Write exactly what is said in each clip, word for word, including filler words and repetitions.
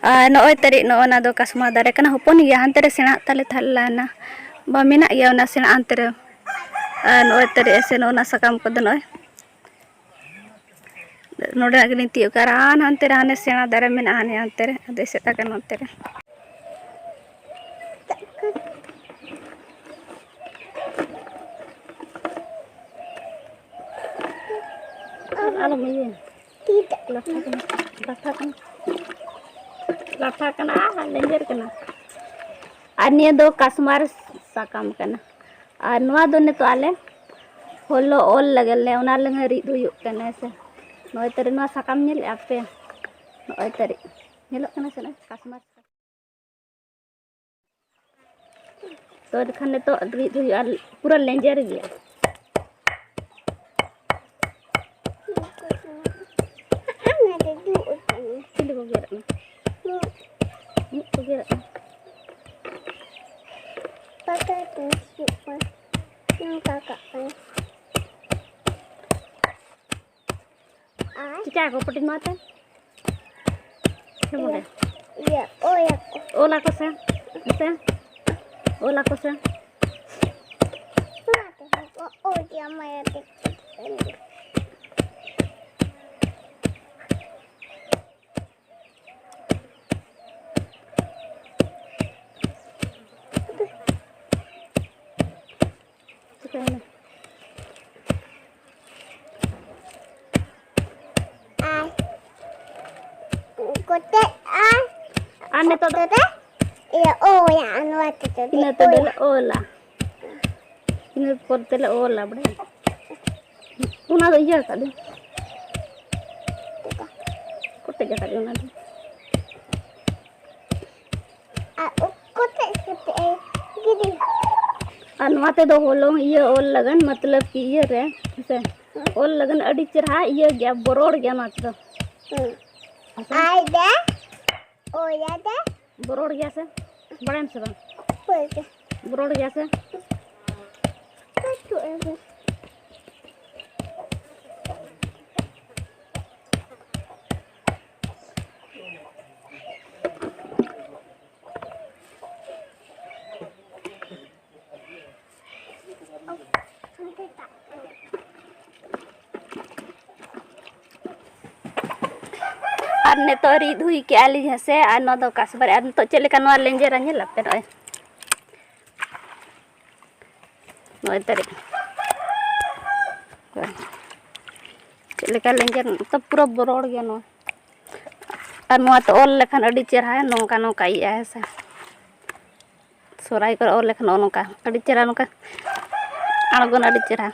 ᱟᱨ ᱱᱚᱜᱼᱚᱭ ᱛᱟᱹᱨᱤᱡ ᱱᱚᱜᱼᱚ ᱱᱟ ᱫᱚ ᱠᱟᱥᱢᱟᱨ ᱫᱟᱨᱮ ᱠᱟᱱᱟ, ᱦᱚᱯᱚᱱ ᱜᱮᱭᱟ, ᱦᱟᱱᱛᱮ ᱨᱮ ᱥᱮᱬᱟᱜ ᱛᱟᱞᱮ ᱛᱟᱦᱮᱸ ᱞᱮᱱᱟ, ᱵᱟ ᱢᱮᱱᱟᱜ ᱜᱮᱭᱟ ᱚᱱᱟ ᱥᱮᱬᱟ ᱦᱟᱱᱛᱮ ᱨᱮ᱾ ᱟᱨ ᱱᱚᱜᱼᱚᱭ ᱛᱟᱹᱨᱤᱡ ᱥᱮ ᱱᱚᱜᱼᱚ ᱱᱟ ᱥᱟᱠᱟᱢ ᱠᱚᱫᱚ ᱱᱚᱜᱼᱚᱭ ᱱᱚᱰᱮᱱᱟᱜ ᱜᱮᱞᱤᱧ ᱛᱤᱭᱳᱜ ᱠᱟᱜᱼᱟ᱾ ᱟᱨ ᱦᱟᱱᱛᱮ ᱨᱮ ᱦᱟᱱᱮ ᱥᱮᱬᱟ ᱫᱟᱨᱮ ᱢᱮᱱᱟᱜᱼᱟ, ᱦᱟᱱᱮ ᱦᱟᱱᱛᱮ ᱨᱮ, ᱟᱫᱚ ᱮᱥᱮᱫ ᱟᱠᱟᱱᱟ ᱚᱱᱛᱮ ᱨᱮ᱾ ᱟᱞᱚᱢ ᱤᱭᱟᱹ᱾ ᱞᱟᱴᱷᱟ ᱠᱟᱱᱟ, ᱞᱟᱴᱷᱟ ᱠᱟᱱᱟ, ᱞᱟᱴᱷᱟ ᱠᱟᱱᱟ, ᱞᱮᱸᱡᱮᱨ ᱠᱟᱱᱟ᱾ ᱟᱨ ᱱᱤᱭᱟᱹ ᱫᱚ ᱠᱟᱥᱢᱟᱨ ᱥᱟᱠᱟᱢ ᱠᱟᱱᱟ᱾ ᱟᱨ ᱱᱚᱣᱟ ᱫᱚ ᱱᱤᱛᱚᱜ ᱟᱞᱮ ᱦᱚᱞᱚ ᱚᱞ ᱞᱟᱹᱜᱤᱫ ᱞᱮ, ᱚᱱᱟ ᱞᱟᱹᱜᱤᱫ ᱨᱤᱫ ᱦᱩᱭᱩᱜ ᱠᱟᱱᱟ ᱥᱮ᱾ ᱱᱚᱜᱼᱚᱭ ᱛᱟᱹᱨᱤ ᱱᱚᱣᱟ ᱥᱟᱠᱟᱢ ᱧᱮᱞᱮᱫᱼᱟ ᱯᱮ? ᱱᱚᱜᱼᱚᱭ ᱛᱟᱹᱨᱤ ᱧᱮᱞᱚᱜ ᱠᱟᱱᱟ ᱥᱮ? ᱱᱚᱜᱼᱚᱭ ᱠᱟᱥᱢᱟᱨ ᱥᱟᱠᱟᱢ᱾ ᱛᱚ ᱮᱱᱠᱷᱟᱱ ᱱᱤᱛᱚᱜ ᱨᱤᱫ ᱦᱩᱭᱩᱜᱼᱟ, ᱯᱩᱨᱟᱹ ᱞᱮᱸᱡᱮᱨ ᱜᱮᱭᱟ᱾ ᱪᱤᱞᱤ ᱠᱚ ᱜᱮᱨᱮᱫ ᱢᱮ? ᱢᱤᱫ ᱠᱚ ᱜᱮᱨᱮᱫ ᱢᱮ᱾ ᱯᱟᱛᱟ ᱛᱮ ᱦᱤᱡᱩᱜ ᱠᱟᱱᱟ᱾ ᱱᱚᱝᱠᱟ ᱠᱟᱜ ᱠᱟᱱᱟ᱾ ᱟᱨ ᱪᱤᱠᱟᱹᱭᱟᱠᱚ ᱯᱟᱹᱴᱤ ᱱᱚᱣᱟ ᱛᱮ? ᱪᱮ ᱵᱚᱞᱮ? ᱤᱭᱟᱹ, ᱤᱭᱟᱹ, ᱳᱭ ᱟᱠᱚ᱾ ᱚᱞ ᱟᱠᱚ ᱥᱮ, ᱥᱮ? ᱚᱞ ᱟᱠᱚ ᱥᱮ? ᱱᱚᱣᱟ ᱛᱮ ᱦᱚᱸ ᱠᱚ ᱚᱞ ᱜᱮᱭᱟ, ᱢᱟᱭᱟ ᱛᱮ᱾ ᱪᱤᱠᱟᱹᱭᱮᱱᱟ? ᱟᱨ ᱠᱚᱴᱮᱡ ᱟᱨ ᱟᱨ ᱱᱤᱛᱚᱜ ᱫᱚ? ᱚᱠᱛᱚ ᱨᱮ ᱤᱭᱟᱹ ᱳᱭᱟ, ᱱᱚᱣᱟ ᱛᱮᱫᱚ ᱤᱱᱟᱹ ᱛᱮᱫᱚ ᱳᱭᱟ᱾ ᱞᱮ ᱚᱞᱟ᱾ ᱤᱱᱟᱹ ᱯᱚᱨ ᱛᱮᱞᱮ ᱚᱞᱟ, ᱵᱟᱲᱟᱭᱟᱢ? ᱚᱱᱟ ᱫᱚ ᱤᱭᱟᱹ ᱟᱠᱟᱫ ᱫᱚ᱾ ᱠᱚᱴᱮᱡ ᱟᱠᱟᱫ ᱫᱚ ᱚᱱᱟ ᱫᱚ᱾ ᱟᱨ ᱠᱚᱴᱮᱡ ᱠᱟᱛᱮ ᱜᱤᱰᱤ᱾ ᱟᱨ ᱱᱚᱣᱟ ᱛᱮᱫᱚ ᱦᱚᱞᱚᱝ ᱤᱭᱟᱹ ᱚᱞ ᱞᱟᱜᱟᱱ, ᱢᱚᱛᱞᱚᱵ ᱠᱤ ᱤᱭᱟᱹ ᱨᱮ, ᱦᱮᱸᱥᱮ? ᱚᱞ ᱞᱟᱜᱟᱱ ᱟᱹᱰᱤ ᱪᱮᱨᱦᱟ ᱤᱭᱟᱹ ᱜᱮᱭᱟ, ᱵᱚᱨᱚᱲ ᱜᱮᱭᱟ ᱱᱚᱣᱟ ᱛᱮᱫᱚ᱾ ᱦᱮᱸ᱾ ᱦᱮᱸᱥᱮ? ᱟᱨ ᱫᱮ, ᱚᱭᱟ ᱫᱮ᱾ ᱵᱚᱨᱚᱲ ᱜᱮᱭᱟ ᱥᱮ? ᱵᱟᱲᱟᱭᱟᱢ ᱥᱮ ᱵᱟᱝ? ᱦᱳᱭ ᱜᱮ᱾ ᱵᱚᱨᱚᱲ ᱜᱮᱭᱟ ᱥᱮ? ᱠᱟᱹᱴᱩᱵ ᱮᱢ᱾ ᱟᱨ ᱱᱤᱛᱚᱜ ᱨᱤᱫ ᱦᱩᱭ ᱠᱮᱜᱼᱟ ᱞᱤᱧ ᱦᱮᱸᱥᱮ, ᱟᱨ ᱱᱚᱣᱟ ᱫᱚ ᱠᱟᱥᱵᱟᱨ, ᱟᱨ ᱱᱤᱛᱚᱜ ᱪᱮᱫ ᱞᱮᱠᱟ ᱱᱚᱣᱟ ᱞᱮᱸᱡᱮᱨᱟ ᱧᱮᱞ ᱟᱯᱮ ᱱᱚᱜᱼᱚᱭ᱾ ᱱᱚᱜᱼᱚᱭ ᱛᱟᱹᱨᱤᱡ᱾ ᱪᱮᱫ ᱞᱮᱠᱟ ᱞᱮᱸᱡᱮᱨ, ᱛᱚ ᱯᱩᱨᱟᱹ ᱵᱚᱨᱚᱲ ᱜᱮᱭᱟ ᱱᱚᱣᱟ᱾ ᱟᱨ ᱱᱚᱣᱟ ᱛᱮ ᱚᱞ ᱞᱮᱠᱷᱟᱱ ᱟᱹᱰᱤ ᱪᱮᱦᱨᱟ ᱱᱚᱝᱠᱟ ᱱᱚᱝᱠᱟ ᱤᱭᱟᱹᱜᱼᱟ ᱦᱮᱸ ᱥᱮ᱾ ᱥᱚᱨᱦᱟᱭ ᱠᱚᱨᱮ ᱚᱞ ᱞᱮᱠᱷᱟᱱ ᱱᱚᱜᱼᱚ ᱱᱚᱝᱠᱟ ᱟᱹᱰᱤ ᱪᱮᱦᱨᱟ, ᱱᱚᱝᱠᱟ ᱟᱬᱜᱚᱱᱟ ᱟᱹᱰᱤ ᱪᱮᱦᱨᱟ᱾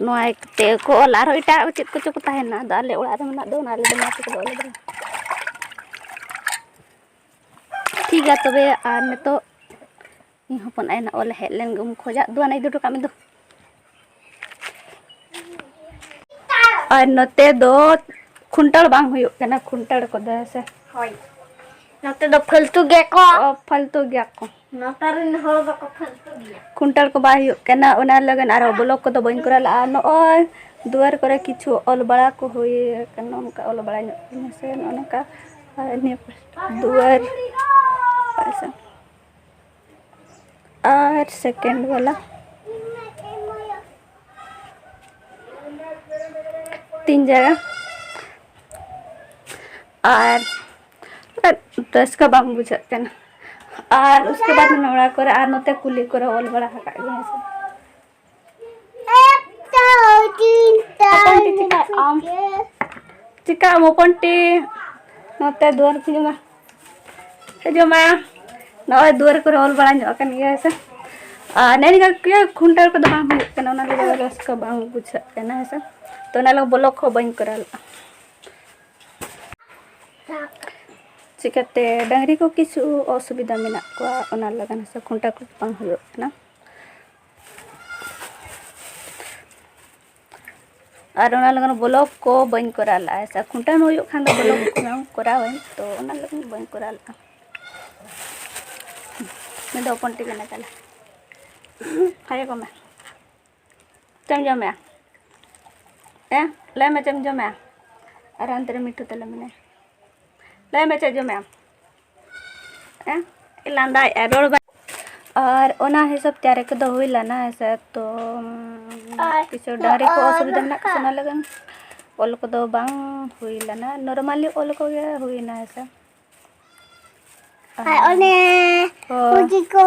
ᱱᱚᱣᱟ ᱛᱮ ᱠᱚ ᱚᱞᱟ, ᱟᱨᱦᱚᱸ ᱮᱴᱟᱜ ᱪᱮᱫ ᱠᱚᱪᱚ ᱠᱚ ᱛᱟᱦᱮᱱᱟ, ᱟᱫᱚ ᱟᱞᱮ ᱚᱲᱟᱜ ᱨᱮ ᱢᱮᱱᱟᱜ ᱫᱚ ᱚᱱᱟ ᱨᱮ ᱫᱚ ᱱᱚᱣᱟ ᱛᱮᱠᱚ ᱚᱞ ᱠᱟᱫᱟ᱾ ᱴᱷᱤᱠ ᱜᱮᱭᱟ ᱛᱚᱵᱮ, ᱟᱨ ᱱᱤᱛᱚᱜ ᱤᱧ ᱦᱚᱯᱚᱱ ᱟᱭᱳ ᱱᱟᱜ ᱚᱞᱮ ᱦᱮᱡ ᱞᱮᱱ ᱜᱮ, ᱩᱢ ᱠᱷᱚᱡᱟᱜ ᱫᱩᱣᱟᱱ ᱤᱫᱤ ᱦᱚᱴᱚ ᱠᱟᱜ ᱢᱮ ᱫᱩ᱾ ᱟᱨ ᱱᱚᱛᱮ ᱫᱚ ᱠᱷᱩᱱᱴᱟᱹᱣ ᱵᱟᱝ ᱦᱩᱭᱩᱜ ᱠᱟᱱᱟ, ᱠᱷᱩᱱᱴᱟᱹᱣ ᱠᱚᱫᱚ ᱦᱮᱸ ᱥᱮ᱾ ᱦᱳᱭ, ᱱᱚᱛᱮ ᱫᱚ ᱯᱷᱟᱹᱞᱛᱩ ᱜᱮᱭᱟ ᱠᱚ᱾ ᱚ, ᱯᱷᱟᱹᱞᱛᱩ ᱜᱮᱭᱟ ᱠᱚ᱾ ᱱᱚᱛᱮ ᱨᱮᱱ ᱦᱚᱲ ᱫᱚᱠᱚ ᱯᱷᱟᱹᱞᱛᱩ ᱜᱮᱭᱟ᱾ ᱠᱷᱩᱱᱴᱟᱹᱣ ᱠᱚ ᱵᱟᱭ ᱦᱩᱭᱩᱜ ᱠᱟᱱᱟ, ᱚᱱᱟ ᱞᱟᱹᱜᱤᱫ ᱟᱨᱚ ᱵᱞᱚᱜ ᱠᱚᱫᱚ ᱵᱟᱹᱧ ᱠᱚᱨᱟᱣ ᱞᱟᱜᱼᱟ᱾ ᱱᱚᱜᱼᱚᱭ ᱫᱩᱣᱟᱹᱨ ᱠᱚᱨᱮ ᱠᱤᱪᱷᱩ ᱚᱞ ᱵᱟᱲᱟ ᱠᱚ ᱦᱩᱭ ᱟᱠᱟᱱᱟ, ᱚᱱᱠᱟ ᱚᱞ ᱵᱟᱲᱟ ᱧᱚᱜ ᱠᱟᱱᱟ ᱥᱮ ᱱᱚᱜᱼᱚ ᱱᱚᱝᱠᱟ᱾ ᱟᱨ ᱱᱤᱭᱟᱹ ᱫᱩᱣᱟᱹᱨ ᱟᱨ second ᱵᱟᱞᱟ ᱛᱤᱱ ᱡᱟᱭᱜᱟ᱾ ᱟᱨ ᱨᱟᱹᱥᱠᱟᱹ ᱵᱟᱝ ᱵᱩᱡᱷᱟᱹᱜ ᱠᱟᱱᱟ᱾ ᱟᱨ ᱩᱥᱠᱮ ᱵᱟᱫ ᱱᱚᱲᱟ ᱠᱚᱨᱮ ᱟᱨ ᱱᱚᱛᱮ ᱠᱩᱞᱦᱤ ᱠᱚᱨᱮ ᱚᱞ ᱵᱟᱲᱟ ᱟᱠᱟᱫ ᱜᱮᱭᱟ ᱥᱮ᱾ ᱦᱚᱯᱚᱱ ᱴᱤ ᱪᱤᱠᱟᱹᱜ ᱟᱢ? ᱪᱤᱠᱟᱹᱜ ᱟᱢ ᱦᱚᱯᱚᱱ ᱴᱤ? ᱱᱚᱛᱮ ᱫᱩᱣᱟᱹᱨ ᱠᱚ ᱡᱚᱢᱟ᱾ ᱦᱤᱡᱩᱜ ᱢᱟ᱾ ᱱᱚᱜᱼᱚᱭ ᱫᱩᱣᱟᱹᱨ ᱠᱚᱨᱮ ᱚᱞ ᱵᱟᱲᱟ ᱧᱚᱜ ᱟᱠᱟᱱ ᱜᱮᱭᱟ ᱥᱮ᱾ ᱟᱨ ᱱᱮᱜᱼᱮ ᱱᱤᱝᱠᱟ ᱠᱷᱩᱱᱴᱟᱹᱣ ᱠᱚᱫᱚ ᱵᱟᱝ ᱦᱩᱭᱩᱜ ᱠᱟᱱᱟ, ᱚᱱᱟ ᱞᱟᱹᱜᱤᱫ ᱨᱟᱹᱥᱠᱟᱹ ᱵᱟᱝ ᱵᱩᱡᱷᱟᱹᱜ ᱠᱟᱱᱟ ᱦᱮᱸ ᱥᱮ᱾ ᱛᱚ ᱚᱱᱟ ᱞᱟᱹᱜᱤᱫ ᱵᱞᱚᱜ ᱦᱚᱸ ᱵᱟᱹᱧ ᱠᱚᱨᱟᱣ ᱞᱮᱫᱼᱟ᱾ ᱪᱤᱠᱟᱹᱛᱮ ᱰᱟᱹᱝᱨᱤ ᱠᱚ ᱠᱤᱪᱷᱩ ᱚᱥᱩᱵᱤᱫᱷᱟ ᱢᱮᱱᱟᱜ ᱠᱚᱣᱟ, ᱚᱱᱟ ᱞᱟᱹᱜᱤᱫ ᱦᱮᱸ ᱥᱮ ᱠᱷᱩᱱᱴᱟᱹᱣ ᱠᱚ ᱵᱟᱝ ᱦᱩᱭᱩᱜ ᱠᱟᱱᱟ᱾ ᱟᱨ ᱚᱱᱟ ᱞᱟᱹᱜᱤᱫ ᱵᱞᱚᱜ ᱠᱚ ᱵᱟᱹᱧ ᱠᱚᱨᱟᱣ ᱞᱟᱜᱼᱟ᱾ ᱥᱮ ᱠᱷᱩᱱᱴᱟᱹᱣ ᱦᱩᱭᱩᱜ ᱠᱷᱟᱱ ᱫᱚ ᱵᱞᱚᱜ ᱠᱚᱨᱟᱣᱟᱹᱧ, ᱛᱚ ᱚᱱᱟ ᱞᱟᱹᱜᱤᱫ ᱵᱟᱹᱧ ᱠᱚᱨᱟᱣ ᱞᱟᱜᱼᱟ᱾ ᱱᱩᱭ ᱫᱚ ᱦᱚᱯᱚᱱ ᱴᱤ ᱠᱟᱱᱟᱭ ᱛᱟᱞᱮ᱾ ᱦᱟᱭ ᱠᱚ ᱢᱮ᱾ ᱪᱮᱫ ᱮᱢ ᱡᱚᱢᱮᱜᱼᱟ? ᱮ, ᱞᱟᱹᱭ ᱢᱮ ᱪᱮᱫ ᱮᱢ ᱡᱚᱢᱮᱜᱼᱟ? ᱟᱨ ᱦᱟᱱᱛᱮ ᱨᱮ ᱢᱤᱴᱷᱩ ᱛᱟᱞᱮ ᱢᱮᱱᱟᱭᱟ᱾ ᱞᱟᱹᱭ ᱢᱮ ᱪᱮᱫ ᱡᱚᱢᱮᱜᱼᱟᱢ? ᱮ, ᱞᱟᱸᱫᱟᱭᱮᱜᱼᱟ, ᱨᱚᱲ ᱵᱟᱭ᱾ ᱟᱨ ᱚᱱᱟ ᱦᱤᱥᱟᱹᱵ ᱛᱮ ᱟᱨᱮ ᱠᱚᱫᱚ ᱦᱩᱭ ᱞᱮᱱᱟ, ᱦᱮᱸ ᱥᱮ? ᱛᱚ, ᱟᱨ ᱠᱤᱪᱷᱩ ᱰᱟᱹᱝᱨᱤ ᱠᱚ ᱚᱥᱩᱵᱤᱫᱷᱟ ᱢᱮᱱᱟᱜ ᱠᱚ, ᱚᱱᱟ ᱞᱟᱹᱜᱤᱫ ᱚᱞ ᱠᱚᱫᱚ ᱵᱟᱝ ᱦᱩᱭ ᱞᱮᱱᱟ, normally ᱚᱞ ᱠᱚᱜᱮ ᱦᱩᱭᱱᱟ ᱦᱮᱸᱥᱮ᱾ ᱟᱨ ᱚᱱᱮ ᱦᱳᱭ᱾ ᱯᱩᱸᱡᱤ ᱠᱚ